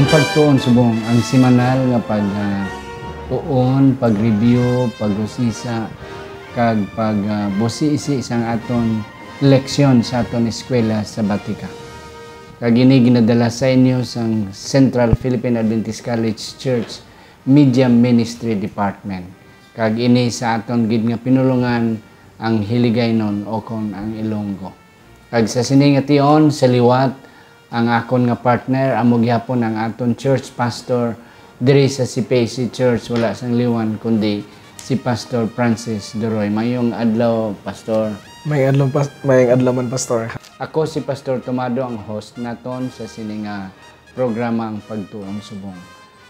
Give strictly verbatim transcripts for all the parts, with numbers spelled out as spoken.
Pagtuon subong ang semanal nga pagtuon, pag-review, pag-usisa, kag pagbusiisi sang aton leksyon sa aton eskwela sabatika. Kag ini ginadala sa inyo sang Central Philippine Adventist College Church Media Ministry Department. Kag ini sa aton gid nga pinulongan, ang Hiligaynon, o kon ang Ilonggo. Kag sa sini nga tion, sa liwat, ang akon nga partner, amo gihapon ang aton church pastor diri sa C P A C Church, wala sang liwan kundi si Pastor Francis Doroy. Mayong adlaw, Pastor. May adlaw, pas-, may adlaw man, Pastor. Ako si Pastor Tomado, ang host naton sa sini nga programa, ang Pagtuon Subong.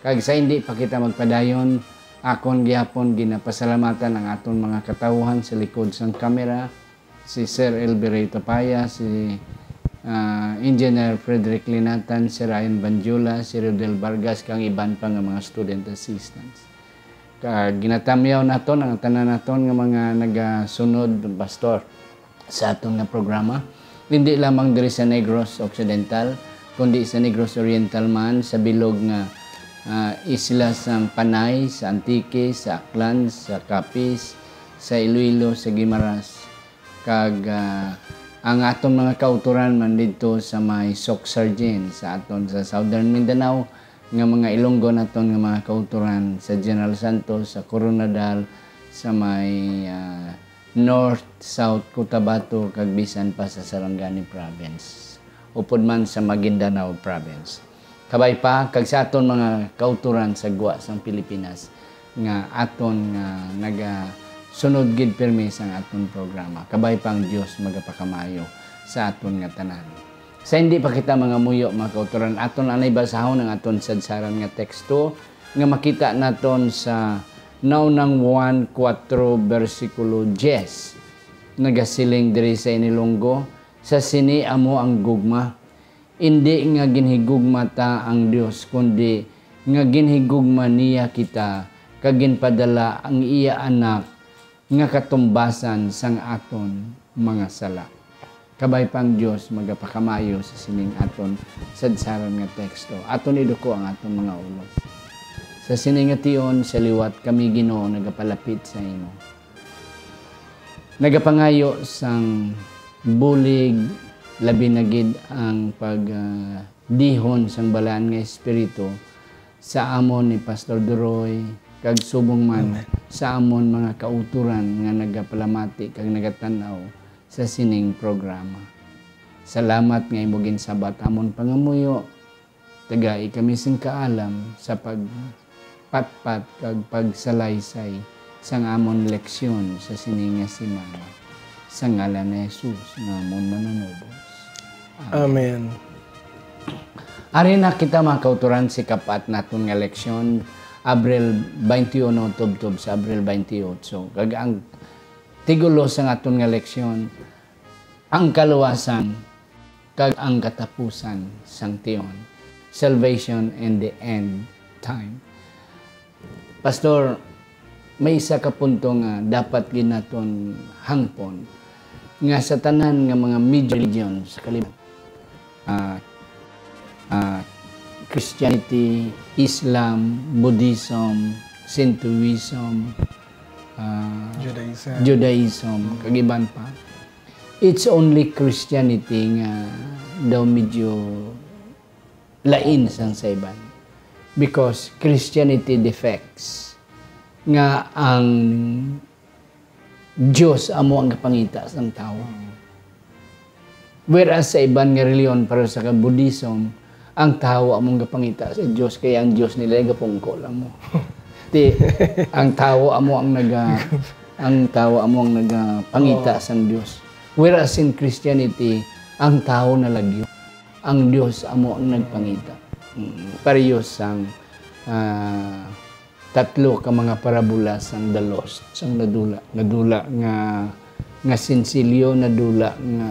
Kag sa hindi pa kita magpadayon, akon gihapon ginapasalamatan ang aton mga katawhan sa likod sang kamera, si Sir Elby Ray Tapaya, si, ah, Engineer Frederick Linatan, si Ryan Banjula, si Rodel Vargas, kag iban pa nga mga student assistants. Kag ginatamyaw naton ang tanan naton nga mga nagasunod, Pastor, sa aton nga programa, hindi lamang diri sa Negros Occidental, kundi sa Negros Oriental man, sa bilog nga, ah, isla sang Panay, sa Antique, sa Aklan, sa Capiz, sa Iloilo, sa Guimaras, kag, ah, ang aton mga kautoran man didto sa may Soc Sargin, sa aton sa Southern Mindanao, nga mga Ilonggo naton nga mga kautoran sa General Santos, sa Koronadal, sa may, ah, North, South Cotabato, kag bisan pa sa Sarangani Province, upod man sa Maguindanao Province. Kabay pa, kag sa aton mga kautoran sa gwa sang Pilipinas nga aton nga nagasunod gid pirmi sang aton programa. Kabay pa ang Dios magapakamayo sa aton nga tanan. Sa hindi pa kita mangamuyo, mga kautoran, aton anay basahon ang aton sadsaran nga teksto nga makita naton sa Naunang Juan kuwatro, bersikulo diyes. Nagasiling diri sa inilunggo, "Sa sini amo ang gugma, indi nga ginhigugma ta ang Dios, kundi nga ginhigugma niya kita, kag ginpadala ang iya Anak nga katumbasan sang aton mga sala." Kabay pa ang Dios magapakamayo sa sining aton sadsaran nga teksto. Aton iduko ang aton mga ulo. Sa sini nga tion, sa liwat kami, Ginoo, nagapalapit sa imo. Nagapangayo sang bulig, labi na gid ang pag, ah, dihon sang Balaan nga Espiritu sa amon ni Pastor Duroy, kag subong man Amen. Sa amon mga kautoran nga nagapalamati kag nagatan-aw sa sining programa. Salamat nga imo ginsabat amon pangamuyo. Tagai kami sing kaalam sa pagpatpat kag pagsalaysay sang amon leksyon sa sini nga semana. Sa ngalan ni Jesus nga amon Manunubos. Amen. Amen. Ari na kita, mga kautoran, sa ikapat naton nga leksyon, Abril twenty-one tubtob sa Abril twenty-eight. Kag ang tigulo sang aton nga leksyon, ang kaluwasan kag ang katapusan sang tion, salvation and the end time. Pastor, may isa ka punto nga dapat gid naton hangpon, nga sa tanan nga mga major religion sa kalibutan, ah, ah, Christianity, Islam, Buddhism, Shintoism, ah, Judaism. Judaism, kag iban pa. It's only Christianity nga daw medyo lain sang sa iban. Because Christianity defects nga ang Dios amo ang gapangita sang tawo. Mm. Whereas sa iban nga reliyon, pareho sa kag Buddhism, ang tawo amo ang gapangita sa Dios, kay ang Dios nila gapungko lang mo. Ti, ang tawo amo ang naga-, ang tawo amo ang nagapangita Oo. sang Dios. Whereas in Christianity, ang tawo nalagyo. Ang Dios amo ang nagpangita. Mm, pareho sang, ah, tatlo ka mga parabola sang the lost, sang nadula, nadula nga, nga sinsilyo, nadula nga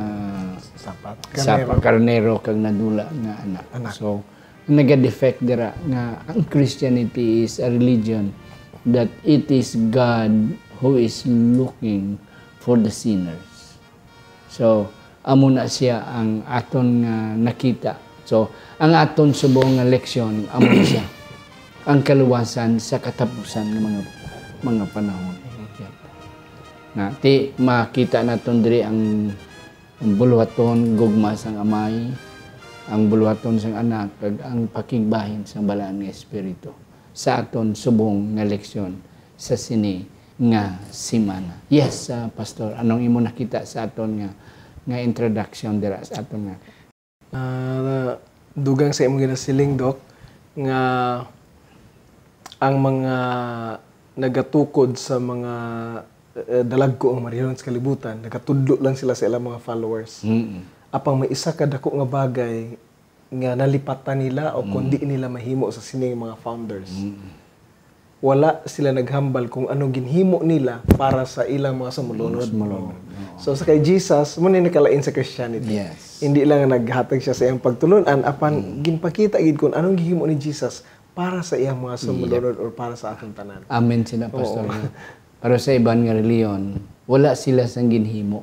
Sapat. sapa, Karnero. karnero, kag nadula nga anak. Anak. So, naga-defect dira nga ang Christianity is a religion that it is God who is looking for the sinners. So, amo na siya ang aton nga nakita So, ang aton subong nga leksyon, amo na siya, ang kaluwasan sa katapusan nga mga, mga panahon. Nga, ti, makita naton diri ang, ang buluhaton, gugma sang Amay, ang buluhaton sang Anak, kag ang pakigbahin sang Balaan nga Espiritu sa aton subong nga leksyon sa sini nga semana. Yes, ah, Pastor, anong imo nakita sa aton nga, nga introduction dira sa aton nga Ah, dugang sa imong ginasiling, Doc, nga ang mga nagatukod sa mga, eh, dalagko nga mga rehiyon sa kalibutan, nagatudlo lang sila sa ilang mga followers. Mm. Apang may isa ka dako nga bagay nga nalipatan nila o kung Mm. di nila mahimo sa sining mga founders. Mm. Wala sila naghambal kung anong ginhimo nila para sa ilang mga sumulunod. Sumulunod, oo. So, sa kay Jesus, mo ni nakalain sa Christianity. Yes. Hindi lang naghatag siya sa iyang pagtulun-an, apan Mm. ginpakita gid kung anong gihimo ni Jesus para sa iyang mga Yep. sumulunod or para sa atong tanan. Amen sila, Pastor. Oo. Pero sa iban nga reliyon, wala sila sang ginhimo.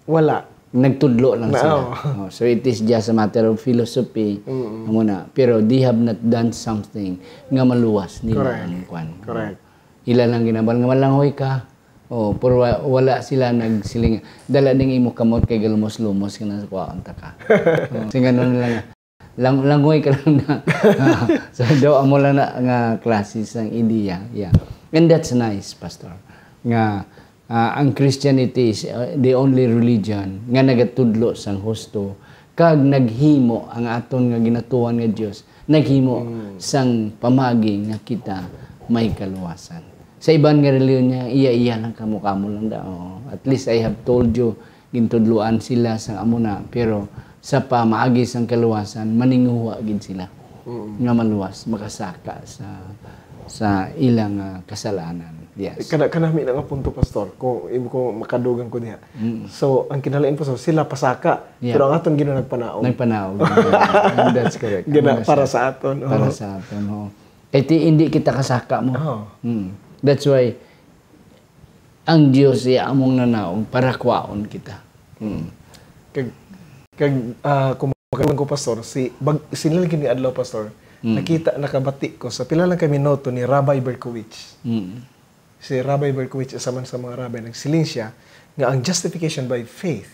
Wala. Nagtudlo lang Na, sila. oo. Oh, so it is just a matter of philosophy. Mm-mm. Amo na. Pero they have not done something nga maluwas nila Correct. ang kwan. Correct. Ila lang ginabal nga malangoy ka. Oh, pero wa-, wala sila nagsiling, "Dala ning imo kamot kay galumos-lumos ka na sa kuwaon ta ka." Oh, sing ano nila nga, "Lang-, langoy ka lang na." So, do, amo lang na nga klase sang ideya. Yeah. And that's nice, Pastor. Nga, ah, ang Christianity is, uh, the only religion nga nagatudlo sang husto kag naghimo ang aton nga ginatuohan nga Dios, naghimo Mm. sang pamagi nga kita may kaluwasan. Sa iban nga reliyon niya, iya-iya lang, kamo-kamo lang daw. At least I have told you, gintudloan sila sang amo na, pero sa pamaagi sang kaluwasan, maninguha gid sila Mm. nga maluwas, makasaka sa, sa ilang, ah, kasalanan. Yes. Kana, kanami na nga punto, Pastor, kung imo ko makadugang ko diha. Mm. So, ang kinalain, Pastor, sila pasaka, Yeah. pero ang aton Ginoo nagpanaog. Nagpanaog. That's correct. Gina-, Ano na para siya? sa aton, Para oo. sa aton, oo. Kay ti, hindi kita kasaka mo. Oo. Mm. That's why, ang Dios iya among nanaog para kwaon kita. Mm. Kag, kag, ah, kung makadugang ko, Pastor, si, bag-, sila lang kini adlaw, Pastor, Mm. nakita, nakabati ko sa pila lang ka minuto ni Rabbi Berkowitz. Mm. Si Rabbi Berkowitz, isa man sa mga rabbi, nagsiling siya nga ang justification by faith,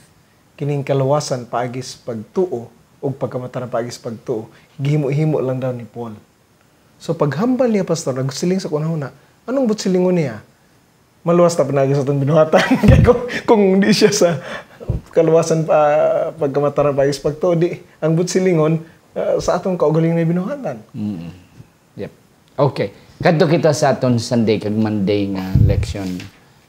kining kaluwasan paagi sa pagtuo ug pagkamataran paagi sa pagtuo, gihimo-himo lang daw ni Paul. So, paghambal niya, Pastor, nagsiling sa kunahuna, anong buot silingon niya? Maluwas ta pinaagi sa atong binuhatan. Kay kung, kung di siya sa kaluwasan pa, pagkamataran paagi sa pagtuo, di, ang buot silingon, ah, sa atong kaugalingon binuhatan. Mm. Yep. Okay. Kadto kita sa aton Sunday kag Monday nga leksyon,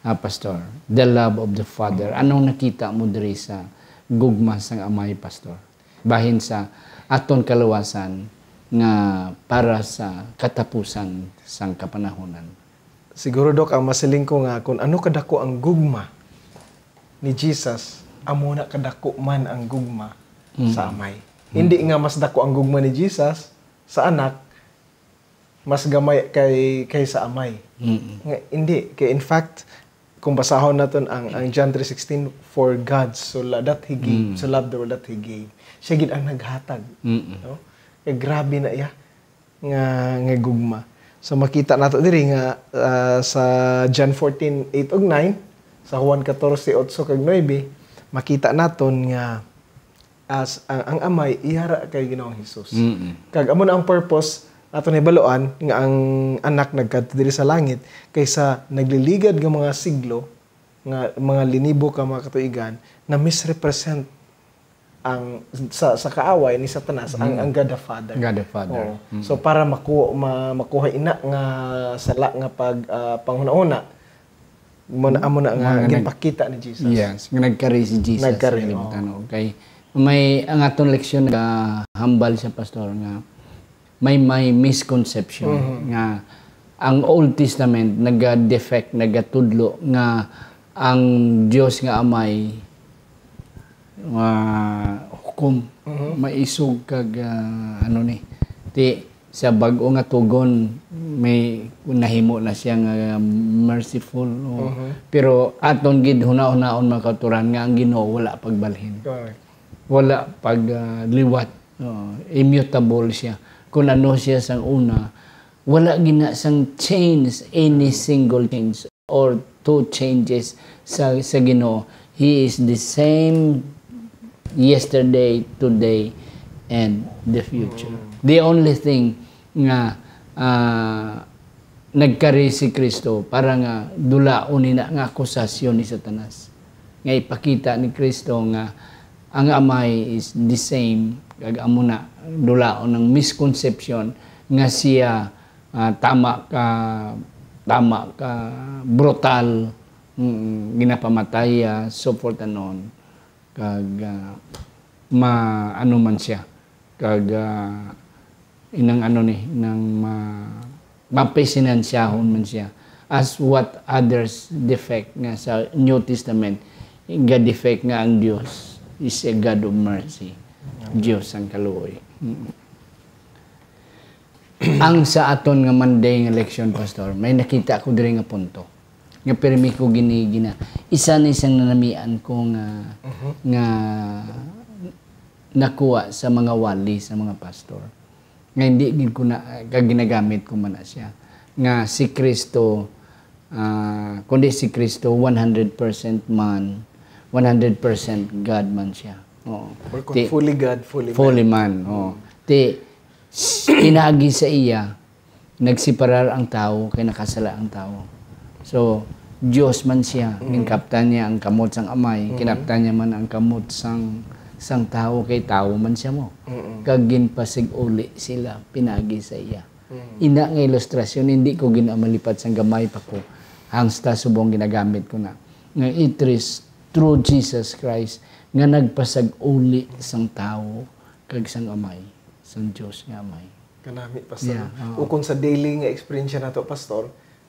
ah, Pastor. The love of the Father. Anong nakita mo diri sa gugma sang Amay, Pastor? Bahin sa aton kaluwasan nga para sa katapusan sang kapanahonan. Siguro, Doc, ang masiling ko nga kung ano kadako ang gugma ni Jesus, amo na kadako man ang gugma Mm. sa Amay. Mm. Hindi nga mas dako ang gugma ni Jesus sa Anak, mas gamay kay, kay sa Amay. Mm. Nga, hindi. Kay in fact, kung basahon naton ang, ang John three sixteen, "For God so lo-, that He gave, Mm. so loved the world that He gave." Siya gid ang naghatag. Mm. No? Kay grabe na iya nga, nga gugma. So, makita nato diri nga, ah, sa John fourteen eight ug nine, sa Juan catorce ocho kag nuebe, makita naton nga as ang, ang Amay, iya ra kay Ginoong Jesus. Mm-mm. Kag amo na ang purpose ato nahibaluan nga ang Anak nagkadto diri sa langit, kaysa nagliligad nga mga siglo, nga mga linibo ka mga katuigan, na misrepresent ang, sa, sa kaaway ni Satanas, ang, Mm. ang God the Father. God the Father. Oo. Mm. So, para maku-, ma-, makuha ina nga sala nga pag, ah, panghunahuna, mo na, Mm. amo na nga Mga nag-, ginpakita ni Jesus. Yes, nga nagkari si Jesus Nagkari, sa kalibutan, oo. Okay. May, ang aton leksyon, nagahambal siya, Pastor, nga may, may misconception Mhm. nga ang Old Testament naga-defect, nagatudlo nga ang Dios nga Amay, ah, hukom, Mhm. maisog kag, ah, ano ni, ti, sa bag-o nga tugon, may nahimo na siya nga merciful, o. Mhm. Pero aton gid hunahunaon, mga kauturan, nga ang Ginoo wala pagbalhin. Correct. Wala pag, ah, liwat. Oh, immutable siya. Kung ano siya sang una, wala gina sang change, any single change or two changes sa, sa Ginoo. He is the same yesterday, today, and the future. The only thing nga, ah, nagkari si Kristo para nga dulaon nina nga akusasyon ni Satanas. Nga ipakita ni Kristo nga ang Amay is the same, kag amo na dulaon ang misconception nga siya, ah, tama ka, tama ka brutal, mm, ginapamatay, ah, so forth and on. Kag, ah, ma-, ano man siya, kag, ah, inang ano ni, nang ma-, mapesinansyahon man siya. As what others defect nga sa New Testament, ga-defect nga ang Dios is a God of mercy. Dios ang kaluoy. Mm. Ang sa aton nga Monday nga leksyon, Pastor, may nakita ko diri nga punto. Nga pirmi ko gini-, gina-, isa ni sang nanamian ko nga, Mhm. nga nakuha sa mga wali, sa mga pastor. Nga hindi gid ko na, kag ginagamit ko man na siya. Nga si Kristo, ah, kundi si Kristo, one hundred percent man, one hundred percent God man siya. Oo. Or kung Ti-, fully God, fully fully man. man, oo. Ti, s-, pinagi sa iya, nagseparar ang tawo kay nakasala ang tawo. So, Dios man siya, Mm. ginkaptan niya ang kamot sang Amay, Mm. kinaptan niya man ang kamot sang, sang tawo kay tawo man siya mo. Mm. Kag ginpasig-uli sila pinagi sa iya. Mm. Ina nga ilustrasyon, hindi ko ginamalipat sang gamay pa ko. Hangsta subong ginagamit ko na. Nga it is through Jesus Christ nga nagpasag-uli sang tawo kag sang Amay, sang Dios nga Amay. Kanami, Pastor. Yeah, oo. Ukon sa daily nga eksperyensya nato, Pastor,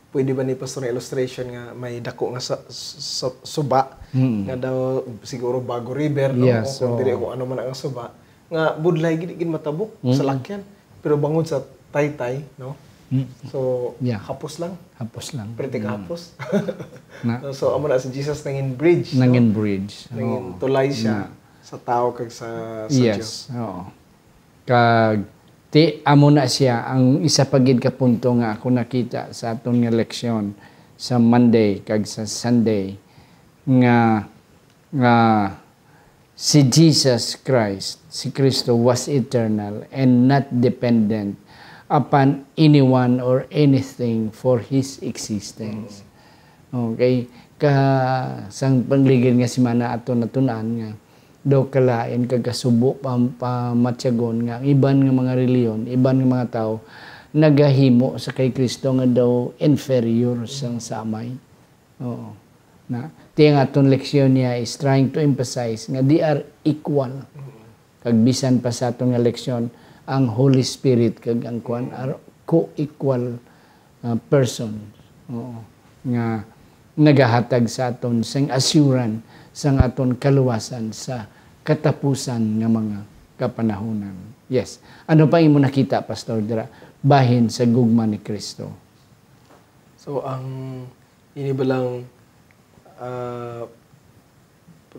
pwede ba ni, Pastor, nga illustration nga may dako nga sa, sa, suba, Mm. nga daw siguro Bago River, no? Yes, O kung oo. dili, kung ano man ang suba, nga budlay gid, gid matabok, Mm. salakyan. Pero bangod sa taytay, no? Mm. So, Yeah. hapos lang. Hapos lang. Pretty Mm. kahapos. Na- So, amo na si Jesus nangin bridge, no? Nangin bridge. Nangin Oo. tulay siya Na- sa tao kag sa, sa Yes, Dios. Oo. Kag ti, amo na siya ang isa pa gid ka punto nga ako nakita sa aton nga leksyon sa Monday kag sa Sunday nga, nga si Jesus Christ, si Kristo was eternal and not dependent upon anyone or anything for his existence. Mm. Okay, ka sang pangligid nga semana ato natun-an nga daw kalain kag kasubo pa, pamatyagon nga ang iban nga mga reliyon, iban nga mga tawo nagahimo sa kay Kristo nga daw inferior sang sa Amay. Oo. Na, ti ang aton leksyon niya is trying to emphasize nga they are equal. Kag bisan pa sa aton nga leksyon, ang Holy Spirit kag ang kwan are co-equal, ah, person. Oo. Nga nagahatag sa aton sing assurance sang aton kaluwasan sa katapusan nga mga kapanahonan. Yes. Ano pa imo nakita, Pastor, dira bahin sa gugma ni Kristo? So, ang ini ba lang, ah,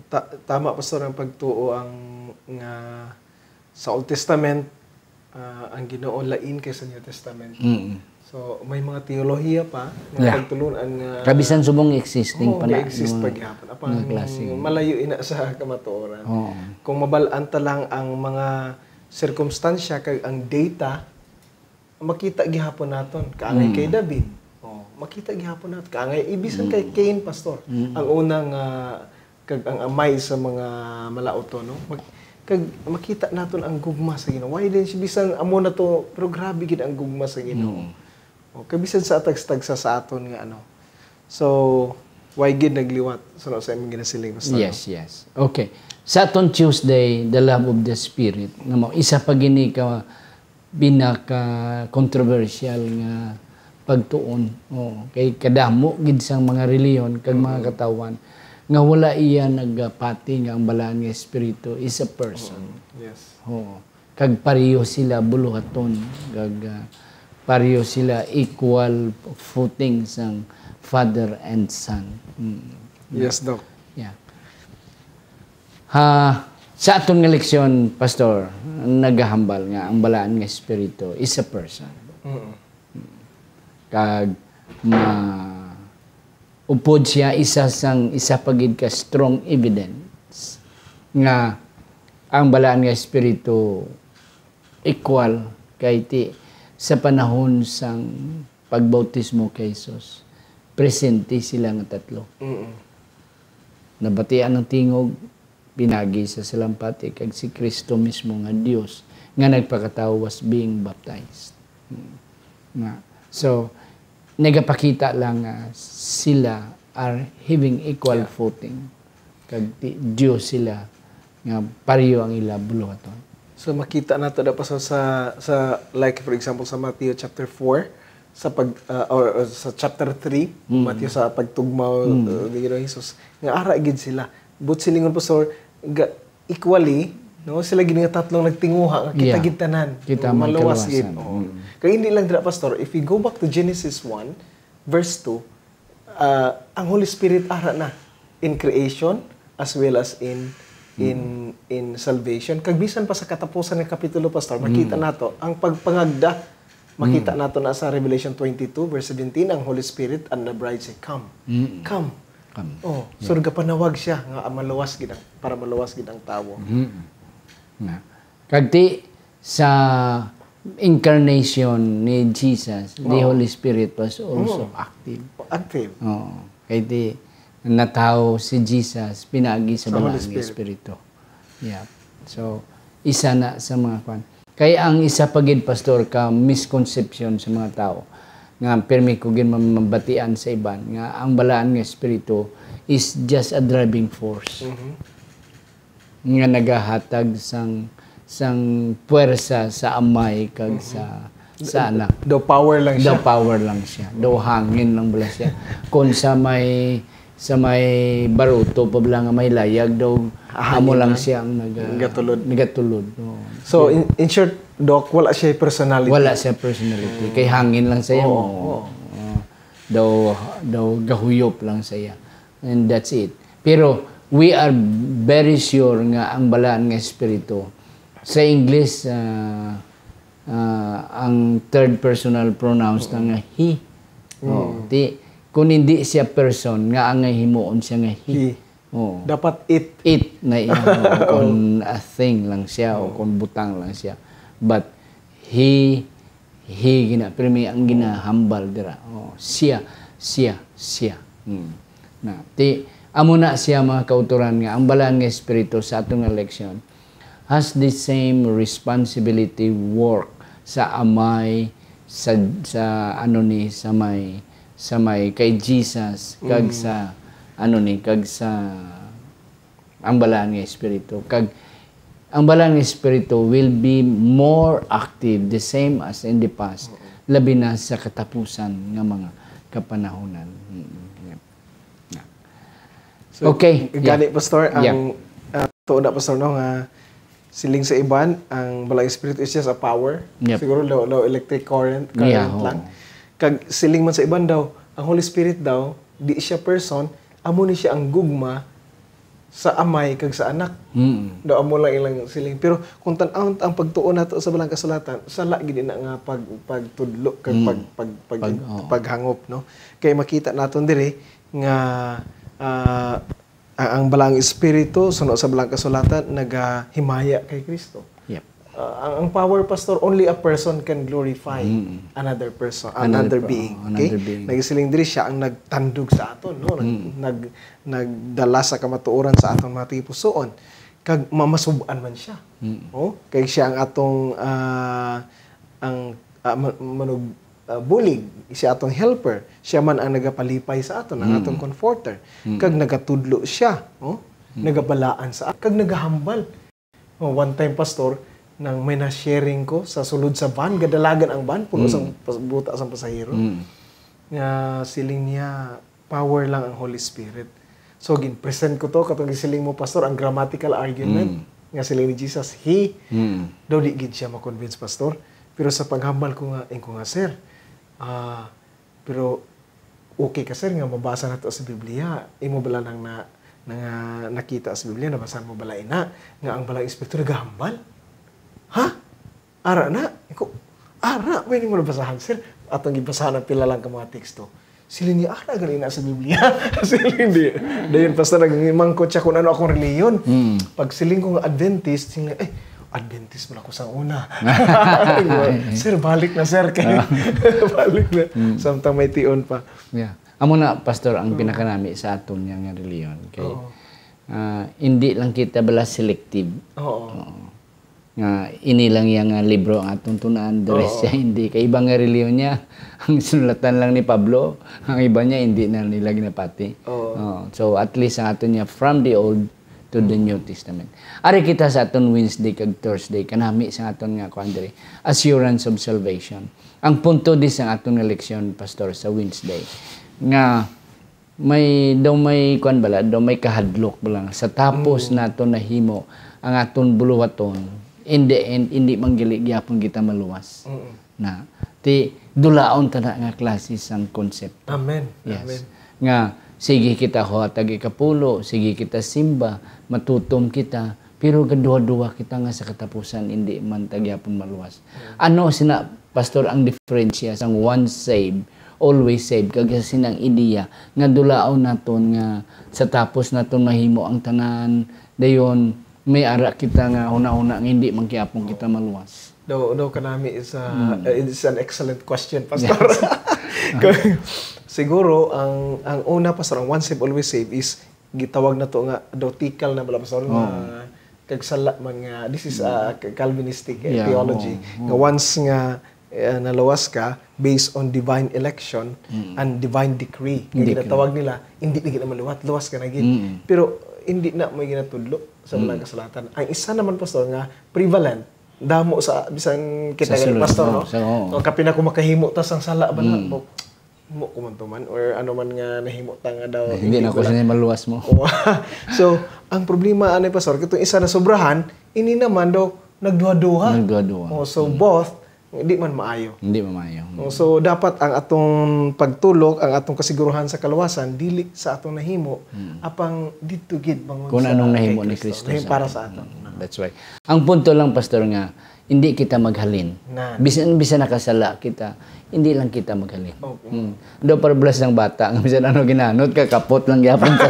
ta-, tama, Pastor, ang pagtuo ang nga sa Old Testament, ah, ang Ginoo lain kay sa New Testament. Mm. So, may mga teolohiya pa nga Yeah. pagtulun-an nga Kabisan subong existing Oo, pa na nga exist nga pa gihapon. Apang mga klase. malayo ina sa kamatuoran. Oo. Kung mabal-an ta lang ang mga sirkumstansya kag ang data, makita gihapon naton. Kaangay Mm. kay David. Oh, makita gihapon naton. Kaangay, ibisan kay Mm. Cain, Pastor. Mm. Ang unang, ah, kag ang amay sa mga malauto, no? Mag-, kag makita naton ang gugma sa Ginoo. Why din siya bisan amo na to, pero grabe gid ang gugma sa Ginoo. Mm. Oh, kag bisan sa tagsa-tagsa sa aton nga ano. So, why gid nagliwat? Suno sa imong ginasiling, Pastor, no? Yes, yes. Okay. Sa aton Tuesday, the love of the Spirit, nga mao, isa pa gini ka pinaka-controversial nga pagtuon. Oo. Kay kadamo gid sang mga reliyon kag mga Mm. katawhan nga wala iya nagapati nga ang Balaan nga Espiritu is a person. Mm. Yes. Oo. Kag pareho sila buluhaton, kag, ah, pareho sila equal footing sang Father and Son. Mm. Yes, Doc. Yeah. Ha, sa aton nga leksyon, Pastor, nagahambal nga ang Balaan nga Espiritu is a person. Mm. Kag ma-, upod siya isa sang, isa pa gid ka strong evidence nga ang Balaan nga Espiritu equal kay ti sa panahon sang pagbautismo kay Jesus, presente sila nga tatlo. Mm. Nabatian ang tingog, pinagi sa salampati, kag si Cristo mismo nga Dios nga nagpakatawo was being baptized. Hmm. Nga. So, nagapakita lang nga sila are having equal Yeah. footing. Kag ti-, Dios sila nga pareho ang ila buluhaton. So, makita nato da pa sa, sa, sa, like, for example, sa Mateo chapter four, sa pag, ah, or, or sa chapter three, Mm. Mateo, sa pagtugmaw, Mm. uh, ni Ginoong Jesus, nga ara gid sila. But silingon, Pastor, ga-, equally, no, sila gid nga tatlong nagtinguha nga kita Yeah. gid tanan. Kita man Maluwas kaluwasan. gid. Oo. Mm. Kag hindi lang dira, Pastor, if we go back to Genesis one, verse two, ah, ang Holy Spirit ara na in creation as well as in, in, Mm. in salvation. Kag bisan pa sa katapusan nga kapitulo, Pastor, makita Mm. nato ang pagpangagda. Makita Mm. nato na sa Revelation twenty-two, verse seventeen, ang Holy Spirit and the bride say, "Come." Mm. Come. Come. Oh, Yeah. so nagapanawag siya nga maluwas gid ang, para maluwas gid ang tawo. Mm. Na. Kag ti sa incarnation ni Jesus, the Oo. Holy Spirit was also Oo. active. Active. Oo. Kay ti natawo si Jesus pinaagi sa Sa Holy Balaan nga Spirit. Espiritu. Yeah. So, isa na sa mga kwan. Kay ang isa pa gid, Pastor, ka misconception sa mga tao nga pirmi ko gid mam-, mabatian sa iban nga ang Balaan nga Espiritu is just a driving force. Mhm. nga nagahatag sang, sang puwersa sa Amay kag Mhm. sa, sa Anak. Daw power lang Daw siya. power lang siya. Daw hangin lang bala siya. Kung sa may, sa may baruto pa bala nga may layag, daw Hangin amo lang lang. siya ang naga-, Nagatulod. nagatulod. Oo. So, in, in short, Doc, wala siya personality. Wala siya personality. Mm. Kay hangin lang siya. Oo, Oo. oo. Oo. Daw, daw gahuyop lang siya. And that's it. Pero we are very sure nga ang Balaan nga Espiritu, sa English, ah, ah, ang third personal pronouns na nga he. Mm. Oh, ti, kung hindi siya person, nga ang himuon siya nga he. He. Oh. Dapat it. It na iya, oh, kung a thing lang siya, o Oh. kung butang lang siya. But he He gina-, pirmi ang ginahambal dira. Oh, siya, siya, siya. Hmm. Na, ti, amo na siya, mga kautoran, nga ang Balaan nga Espiritu sa aton nga leksyon has the same responsibility, work sa Amay, sa, sa ano ni, sa may, sa may kay Jesus, kag Mm. sa ano ni, kag sa ang Balaan nga Espiritu. Kag ang Balaan nga Espiritu will be more active, the same as in the past, Oo. labi na sa katapusan nga mga kapanahunan. Mm, yep. So, Okay, gani, yeah. Pastor, Yeah. ang, ah, tuod na, Pastor, no, nga siling sa iban, ang Balaan nga Espiritu is just a power. Yep. Siguro daw, daw electric current, current Yeah, oo. lang. Kag siling man sa iban daw, ang Holy Spirit daw, di siya person, amo ni siya ang gugma sa Amay kag sa Anak. Mm. Daw amo lang ilang siling. Pero kung tan-awon ta ang pagtuon nato sa Balang Kasulatan, sala gid ina nga pag-, pagtudlo kag Mm. pag-, pag-, pag-, Pag-, oo. paghangop, no? Kay makita naton diri nga, ah, ang, ang Balang Espiritu, suno sa Balang Kasulatan, nagahimaya kay Kristo. Yep. Ah, ang, ang power, Pastor, only a person can glorify Mm. another person, Another another per-, being. oh, Okay? another being. Nagsiling diri siya ang nagtandog sa aton, no? Nag-, Mm. nag-, nagdala sa kamatuoran sa aton mga tagipusoon. Kag mamasub-an man siya. Mm. Oh? Kay siya ang atong, ah, ang, ah, ma-, manug-, ah, bulig, siya atong helper. Siya man ang nagapalipay sa aton, ang Mm. atong comforter. Mm. Kag nagatudlo siya, oh? Mm. Nagabalaan sa, kag nagahambal. Oh, one time, Pastor, nang may na-sharing ko sa sulod sa van, gadalagan ang van, puno Mm. sang pas-, buta sang pasahero. Mm. Nga siling niya, "Power lang ang Holy Spirit." So, gin-present ko to, katong gisiling mo, Pastor, ang grammatical argument Mm. nga siling ni Jesus, "He," Mm. daw di gid siya ma-convince, Pastor. Pero sa paghambal ko nga, ing ko nga, "Sir, ah, pero okay ka, sir, nga mabasa nato sa Biblia. Imo bala nang na, na nga nakita sa Biblia, nabasa mo bala ina, nga ang Balang Espiritu nagahambal?" Ha? Ara na? Ko, ara, pwede mo nabasahan, sir? Atong gibasahan ang pila lang ka mga teksto. Siling niya, ara, gali na sa Biblia. Siling di. Dayon, basta nagmangkot siya kung ano akong reliyon. Mm. Pag siling ko nga Adventist, siling niya, "Eh, Adventist man ako sa una." Sir, balik na, sir. Kay, balik na. Mm. Samtang may tion pa. Yeah. Amo na, Pastor, ang Oo. pinakanami sa aton nga, nga reliyon. Kay, Oo. ah, hindi lang kita bala selective. Oo. Oo. Nga ini lang yang, ah, libro ang atong tunaan, the rest Oo. siya hindi. Kay iba nga reliyon niya, ang sinulatan lang ni Pablo, ang iba niya hindi na nila ginapati. Oo. Oo. So, at least ang aton niya from the Old to the Mm. New Testament. Ari kita sa aton Wednesday kag Thursday, kanami sa aton nga kuan diri, assurance of salvation. Ang punto di sa aton nga leksyon, Pastor, sa Wednesday, nga may, daw may kuan bala, daw may kahadlok bala nga sa tapos Mm. naton nahimo ang aton buluhaton, in the end, hindi man gali gyapon kita maluwas. Mm. Na, ti, dulaon ta na nga klase sang konsepto. Amen. Yes. Amen. Nga, sige kita huwatag ikapulo, sige kita simba, matutom kita, pero gaduha-duha kita nga sa katapusan, hindi man ta gyapon maluwas. Mm. Ano sina, Pastor, ang diferensya sang once saved, always saved, kag sa sinang ideya nga dulaon naton nga sa tapos naton mahimo ang tanan, dayon may ara kita nga huna-huna nga hindi man gyapon kita maluwas? Daw, daw kanami is, uh, Mm. uh, it's an excellent question, Pastor. Yes. Kung, siguro, ang, ang una, Pastor, ang once saved, always saved is gitawag nato nga dotical na bala, Pastor, Oo. nga kag sala man nga, this is, uh, Mm. Calvinistic, eh, Yeah, theology, oo, oo. nga once nga, eh, naluwas ka based on divine election Mm. and divine decree. Nga Decree. ginatawag nila, hindi na gid na maliwat, luwas ka na gid. Mm. Pero hindi na may ginatudlo sa Mm. mga kasulatan. Ang isa naman, Pastor, nga prevalent, damo sa, bisan kita Sa gani, sulod, Pastor, no? no? Sa, oo. O, kapin ako makahimo ta sang sala ba na? Mm. Mo ko man to man, or ano man nga nahimo ta nga daw Hindi hindi na ko wala. siya maluwas mo. Oo. So, ang problema, ano, Pastor, katong isa na sobrahan, ini naman daw nagduha-duha. Nagduha-duha. Oh, so Mm. both, di man maayo. Hindi man maayo. Mm. Oh, so, dapat ang atong pagtulok, ang atong kasiguruhan sa kaluwasan, dili sa atong nahimo, Mm. apang didto gid bangon Kung sa anong kay nahimo ni Cristo, Cristo nahimo sa para aton. sa aton. Mm. That's why. Ang punto lang, Pastor, nga, hindi kita maghalin. Nan. Bisan, bisan nakasala kita, hindi lang kita maghalin. Okay. Hmm. Do parablas ng bata, nga bisan ano ginanot, kakapot lang gyapon sa,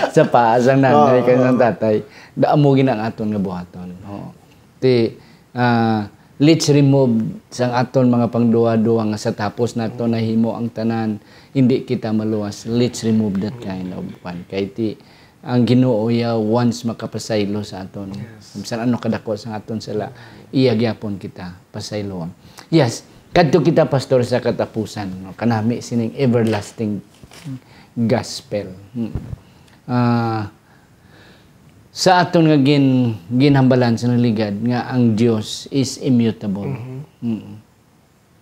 sa paa sang nanay Oo, kag sang oo. tatay. Da, amo gid ang aton nga buhaton. Oo. Ti, ah, let's remove sang aton mga pangduwa-duwa nga sa tapos nato nahimo ang tanan, hindi kita maluwas. Let's remove that kind of one. Kay ti, ang Ginoo iya once makapasaylo sa aton. Yes. Bisan ano kadako sa aton sala, iya gyapon kita pasayloon. Yes, kadto kita, Pastor, sa katapusan, no? Kanami sining everlasting gospel. Hmm. Ah, sa aton nga gin-, ginhambalan sa naligad nga ang Dios is immutable. Mhm. Mm.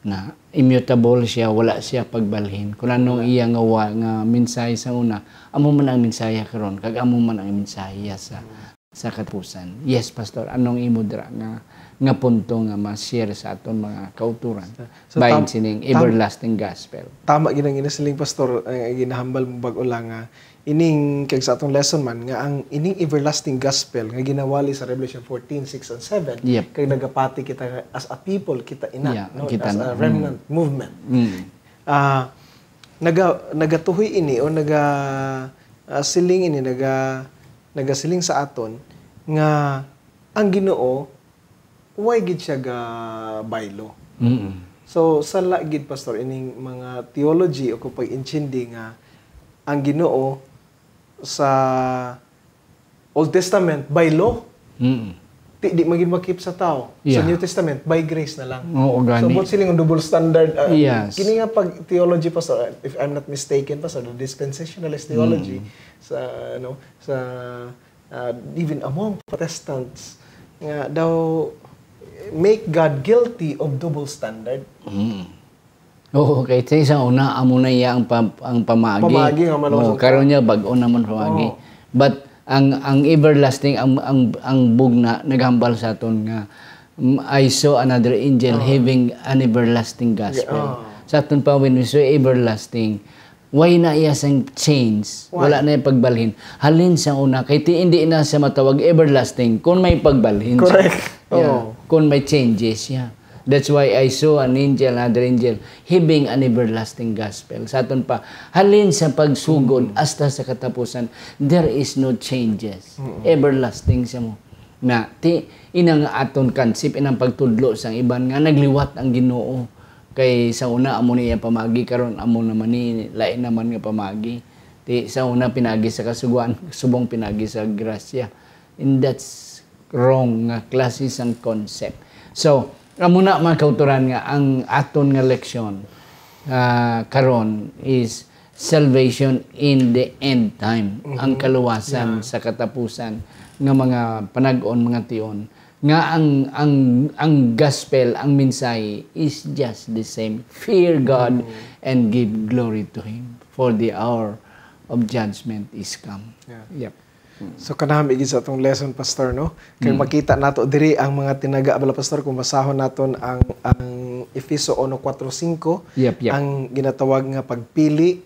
Na immutable siya, wala siya pagbalhin. Kung anong Wala. iya nga wa-, nga mensahe sa una, amo man ang mensahe karon, kag amo man ang mensahe sa, sa katapusan. Yes, Pastor, anong imo dira nga, nga punto nga ma-share sa aton mga kauturan? So, so, Bahin tam-, sining tam-, everlasting gospel. Tama gid ang inasiling, Pastor, ang ginahambal mo bag-o lang nga ining, kag sa atong lesson man, nga ang ining everlasting gospel nga ginawali sa Revelation fourteen, six and seven, Yep. kag nagapati kita nga as a people, kita ina, Yeah, no? kita As na. a remnant Mm. movement. Mm. Ah, naga-, nagatuhoy ini o naga-, ah, siling ini, naga-, nagasiling sa aton nga ang Ginoo way gid siya ga baylo. Mm. So, sala gid, Pastor, ining mga theology o kung pag-intindi nga ang Ginoo sa Old Testament, by law. Mm. Di, di man gid makip sa tao. Sa Yeah. New Testament, by grace na lang. Oo, So, gani. Buot siling ang double standard, ah, Yes. kini nga pag theology, Pastor, if I'm not mistaken, Pastor, the dispensationalist theology, Mm. sa, ano, sa, ah, even among Protestants, nga daw make God guilty of double standard. Mm. Oo, kay sa isang una, amo na iya ang pa-, ang pamaagi. Pamaagi nga maluwas Oo, ang karon tao. niya, bag-o naman pamaagi. Oo. But ang, ang everlasting, ang, ang, ang bugna, naghambal sa aton nga, mm, "I saw another angel Oo. having an everlasting gospel." Oo. Sa aton pa, when we say everlasting, way na iya sang change, Why? wala na iya pagbalhin. Halin sa una, kay ti, hindi na siya matawag everlasting kung may pagbalhin siya. Correct. Yeah. Oo. Kung may changes siya. That's why I saw an angel, another angel, having an everlasting gospel. Sa aton pa, halin sa pagsugod hasta sa katapusan, there is no changes. Everlasting siya mo. Na, ti, inang aton kansip, inang pagtudlo sang iban nga nagliwat ang Ginoo. Kay sa una, amo niya pamagi, karon amo naman ni, lain naman nga pamagi. Ti, sa una, pinagi sa kasuguan, subong pinagi sa grasya. And that's wrong nga klase sang concept. So, amo na, mga kautoran, nga ang aton nga leksyon, ah, karon is salvation in the end time, ang kaluwasan sa katapusan nga mga panag-on, mga tion, nga ang, ang, ang gospel, ang mensahe is just the same. Fear God and give glory to Him, for the hour of judgment is come. Yeah. Yep. So, kanami gid sa atong lesson, Pastor, no? Kay makita nato diri ang mga tinaga, bala, Pastor, kung basahon naton ang, ang Efeso uno kuatro singko, Yep, yep. ang ginatawag nga pagpili,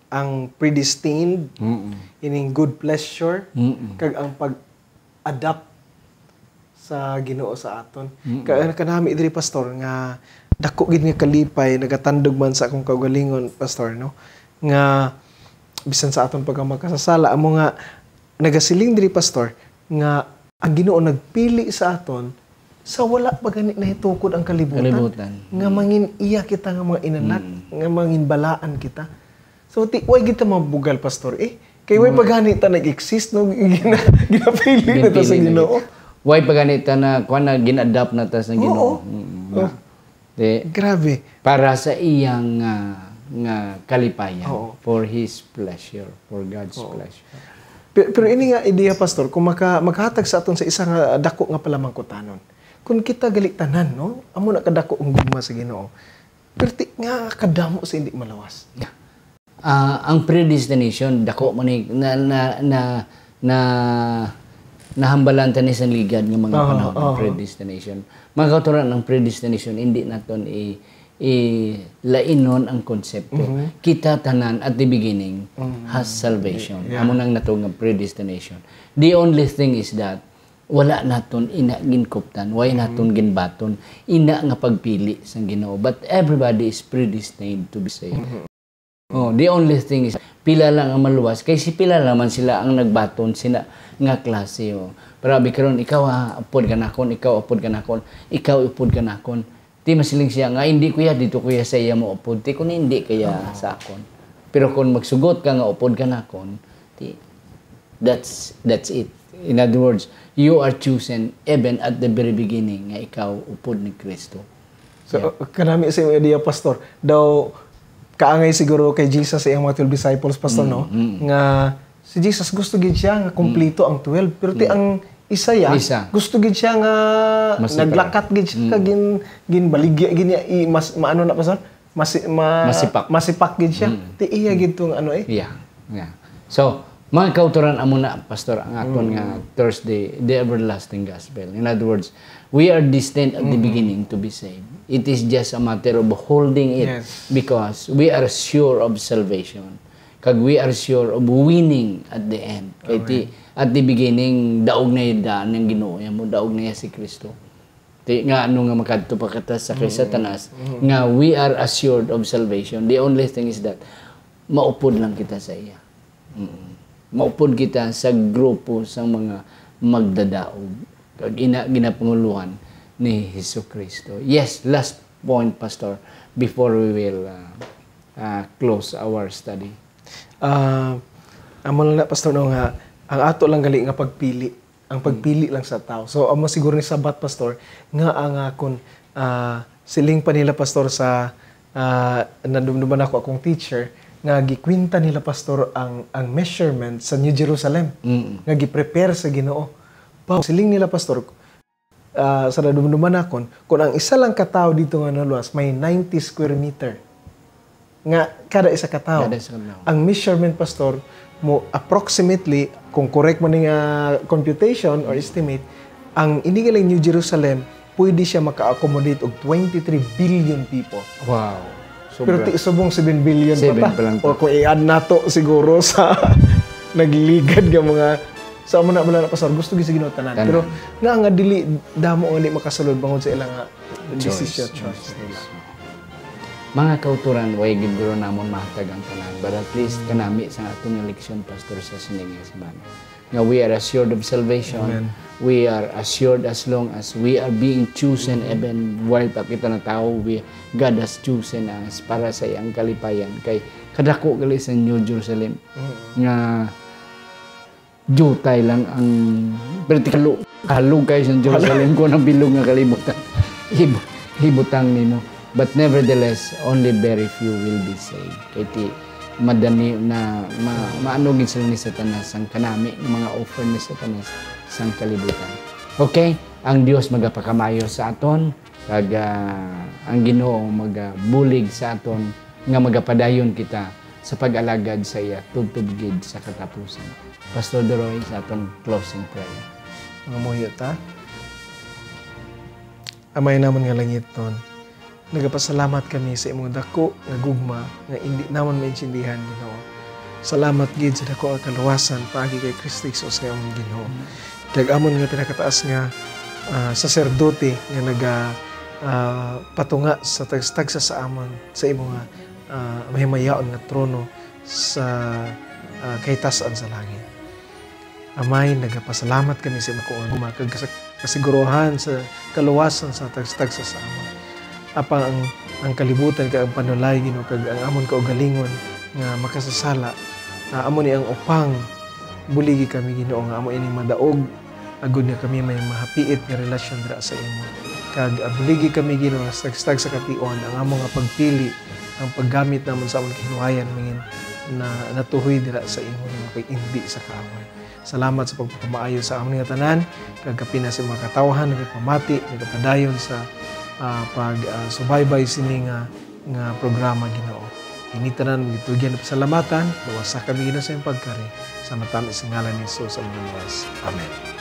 ang predestined, Mm-mm. ining good pleasure, Mm-mm. kag ang pag-adapt sa Ginoo sa aton. Mm-mm. Ka-, kanami diri, Pastor, nga dako gid nga kalipay, nagatandog man sa akong kaugalingon, Pastor, no? Nga bisan sa aton pagkamakasasala, amo nga nagasiling diri, Pastor, nga ang Ginoo nagpili sa aton sa wala pa gani nahitukod ang kalibutan, Kalibutan. nga mangin iya kita nga mga inanak, Mm. nga mangin balaan kita. So, ti, way gid ta mabugal, Pastor, eh. Kay way Mm. pa gani ta nag-exist, no? Gina-, ginapili na ta sa Ginpili na Ginoo. Way pa gani ta na, kuwan na, gin-adapt na ta sa Oo. Ginoo. Mm, Oo. na. Di, Grabe. para sa iyang, ah, nga kalipayan, Oo. for His pleasure, for God's Oo. pleasure. Pe-, pero ini nga ideya, Pastor, kung maka-, maghatag sa aton sa isa nga dako nga palamangkutanon, kung kita gali tanan, no? Amo na kadako ang gugma sa Ginoo. Pero ti, nga kadamo sa hindi malawas. Ah, ang predestination, dako man ni, na, na, na, na, nahambalan ta ni sa ligad nga mga Aha, panahon ang aha. predestination. Mga kautoran, ang predestination, hindi naton i-, ilainon ang konsepto. Mhm. Kita tanan at the beginning Mhm. has salvation. Yeah. Amo nang natawag nga predestination. The only thing is that wala naton ina ginkuptan, wala Mhm. naton ginbaton, ina nga pagpili sang Ginoo. But everybody is predestined to be saved. Mhm. Oh, the only thing is, pila lang ang maluwas, kay si pila lang man sila ang nagbaton sina nga klase, oh. Pero abi karon, ikaw, ah, upod ka nakon, ikaw upod ka nakon, ikaw upod ka nakon. Ti masiling siya nga, "Hindi, kuya, dito, kuya, sa iya mo upod." Ti kung hindi, kaya Oo. sa akon. Pero kung magsugot ka nga upod ka nakon, ti, that's, that's it. In other words, you are chosen even at the very beginning nga ikaw upod ni Kristo. So, Yeah. kanami sa imong idea, Pastor. Daw, kaangay siguro kay Jesus sa iyang mga twelve disciples, Pastor, Mm, no? mm. Nga si Jesus gusto gid siya nga Mm. kompleto ang twelve. Pero ti Mm. ang isa ya, Isa. gusto gid siya nga Masipa. naglakat gid siya, Mm. kag gin-, ginbaligya gid niya, i-, mas, maano na, Pastor? Masi-, ma-, Masipak. masipak gid siya. Mm. Ti iya Mm. gid tong ano eh. Yeah. Yeah. So, mga kautoran, amo na, Pastor, ang aton Mm. nga Thursday, the everlasting gospel. In other words, we are destined at the Mm-hmm. beginning to be saved. It is just a matter of holding it Yes. because we are sure of salvation. Kag we are sure of winning at the end. Kay ti, Amen. at the beginning, daog na yung daan ng Ginoo, yan mo, daog na yan si Kristo. Ti, nga ano nga makadto pa kita sa kay Mm. Satanas, Mm. nga we are assured of salvation. The only thing is that, maupod lang kita sa iya. Mm. Maupod kita sa grupo sang mga magdadaog. Kag ina, ginapanguluhan ni Jesucristo. Yes, last point, Pastor, before we will, uh, uh, close our study. Ah, amo lang na, Pastor, no, nga ang ato lang gali nga pagpili, ang pagpili lang sa tao. So, amo siguro ni sabat, Pastor, nga ang, ah, kun, ah, siling pa nila, Pastor, sa, ah, nadumduman ako akong teacher, nga gikwinta nila, Pastor, ang, ang measurement sa New Jerusalem, Mm. nga gi-prepare sa Ginoo. Wow, siling nila, Pastor, ah, sa nadumduman nakon, kung ang isa lang ka tawo dito nga naluwas, may ninety square meter. Nga kada isa ka tawo. Kada isa ka tawo. Ang measurement, Pastor, mo approximately, kung correct man ning, ah, computation or estimate, ang ini galing New Jerusalem, pwede siya maka-accommodate og twenty-three billion people. Wow. Pero Sobra. ti-, subong seven billion pa Seven ta. pa lang ta. Or kung i-add nato siguro sa nagligad nga mga Sa amo na, wala na, Pastor, gusto gyud sa Ginoo tanan. Tanan. Pero nga, nga dili damo nga di makasulod bangod sa ila nga Choice. decision, choice nila. Mga kauturan, way gid guro namon mahatag ang tanan. But at least kanami sa atong eleksyon, Pastor, sa sining nga semana. Nga we are assured of salvation. Amen. We are assured as long as we are being chosen, even while pa kita na tao, we, God has chosen us para sa iyang kalipayan. Kay kadako gali sa New Jerusalem nga jutay lang ang, pero tikalo, kalog kayo sa Jerusalem kung ang bilog nga kalibutan. Hib-, hibutang nimo. But nevertheless, only very few will be saved. Kay ti, madani na ma, maano gid sila ni Satanas, ang kanami nga mga offer ni Satanas sang kalibutan. Okay, ang Dios magapakamayo sa aton, kag ah, ang Ginoo magabulig sa aton nga magapadayon kita sa pag-alagad sa iya tubtob gid sa katapusan. Pastor Doroy, sa aton closing prayer. Mangamuyo ta. Amay namon nga langitnon, nagapasalamat kami sa imong dako nga gugma nga indi namon maintindihan, Ginoo. Salamat gid sa dako nga kaluwasan paagi kay Kristo Jesus nga among Ginoo. Kag amon nga pinakataas nga ah, saserdote nga naga ah, patunga sa tagsa-tagsa sa amon sa imo nga ah, mahimayaon nga trono sa ah, kahitas-an sa langit. Amay, nagapasalamat kami sa imo nga gugma kag kas-, kasiguruhan sa kaluwasan sa tagsa-tagsa sa amon. Apang ang, ang kalibutan kag ang panulay, Ginoo, kag ang amon kaugalingon nga makasasala, ah, amo ni ang upang. Buligi kami, Ginoo, nga amo ini madaog, agod nga kami may mahapiit nga relasyon dira sa imo. Kag ah, buligi kami, Ginoo, nga sa tagsa-tagsa ka tion ang amo nga pagpili, ang paggamit namon sa amon kahinuhayan, mangin na natuhoy dira sa imo, Ginoo, kag indi sa kaaway. Salamat sa pagpakamaayo sa amon nga tanan, kag kapin na sa mga katawhan nagapamati, nagapadayon sa ah, pag ah, subaybay sini nga, nga programa, Ginoo. Ini tanan magitugyan na pasalamatan, luwasa kami, Ginoo, sa iyang pagkari, sa matami sa ngalan ni Jesus ang luwas. Amen.